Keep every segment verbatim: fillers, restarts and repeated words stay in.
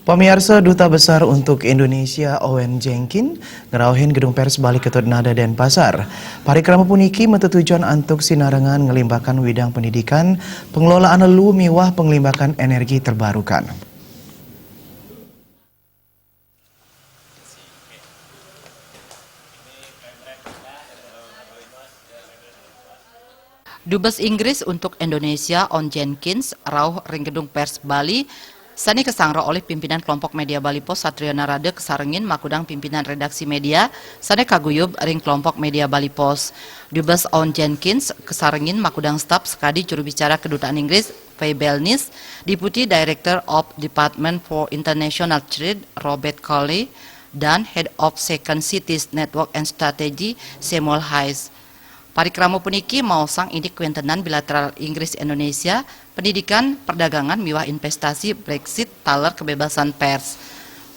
Pamiarsa, Duta Besar untuk Indonesia Owen Jenkin ngrauhin Gedung Pers Bali Ketut Nada, Denpasar. Parikrama puniki matetujon antuk sinarengan nglimbakang widang pendidikan, pengelolaan lelu miwah penglimbakang energi terbarukan. Dubes Inggris untuk Indonesia, Owen Jenkins, rauh ring Gedung Pers Bali, sane kasanggra olih pimpinan Kelompok Media Bali Post Satrio Narada, kasarengin makudang pimpinan redaksi media sane kaguyub ring Kelompok Media Bali Post. Dubes Owen Jenkins kasarengin makudang staf sakadi juru bicara Kedutaan Inggris, Faye Belnis, Deputy Director of Department for International Trade, Robert Cowley, dan Head of Second Cities Network and Strategy, Samuel Hayes. Parikrama puniki maosang indik kawéntenan bilateral Inggris Indonesia, pendidikan, perdagangan miwah investasi, Brexit, taler kebebasan pers.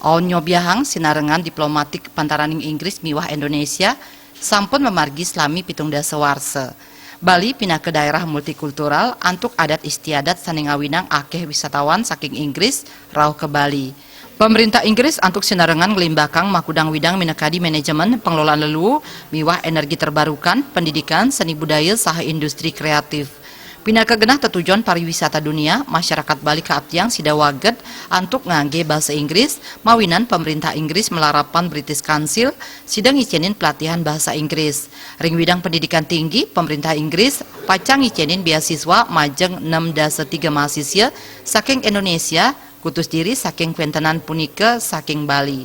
Owen nyobiahang sinarengan diplomatik pantaraning Inggris miwah Indonesia sampun mamargi salami pitung dasa warsa. Bali pinaka daerah multikultural antuk adat istiadat sane ngawinang akeh wisatawan saking Inggris rauh ka Bali. Pamrintah Inggris antuk sinarengan nglimbakang makudang widang minakadi manajemen, pengelolaan leluu miwah energi terbarukan, pendidikan, seni budaya, saha industri kreatif. Pinaka genah tetujon pariwisata dunia, masyarakat Bali kaaptiang sida waged antuk ngangge basa Inggris, mawinan pamrintah Inggris malarapan British Council, sida ngicenin pelatihan bahasa Inggris. Ring widang pendidikan tinggi, pamrintah Inggris pacang ngicenin beasiswa majeng nem dasa tiga mahasisya saking Indonesia, kutus diri saking kawéntenan punika saking Bali.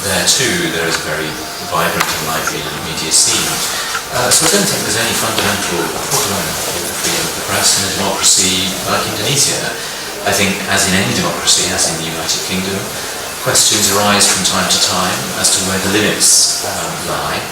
There too, there is a very vibrant and lively media scene. Uh, so I don't think there's any fundamental problem with the freedom of the press in a democracy like Indonesia. I think, as in any democracy, as in the United Kingdom, questions arise from time to time as to where the limits um, lie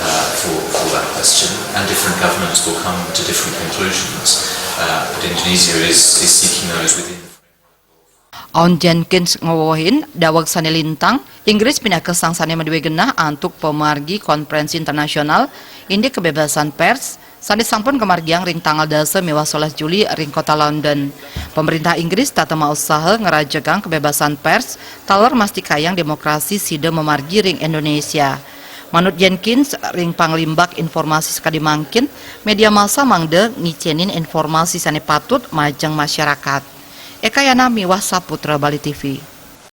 uh, for, for that question, and different governments will come to different conclusions. Uh, but Indonesia is, is seeking those within the framework of Owen Jenkins ngwewehin daweg sane lintang, Inggris pinaka sang sane madue genah antuk pamargi konferensi internasional indik kebebasan pers sane sampun kamargiang ring tanggal dasa miwah solas Juli ring kota London. Pamrintah Inggris tata mausaha ngrajegang kebebasan pers taler mastikayang demokrasi sida mamargi ring Indonesia. Manut Jenkins, ring panglimbak informasi sakadi mangkin, media massa mangda ngicenin informasi sane patut majeng masyarakat. Eka Yana miwah Saputra Bali T V.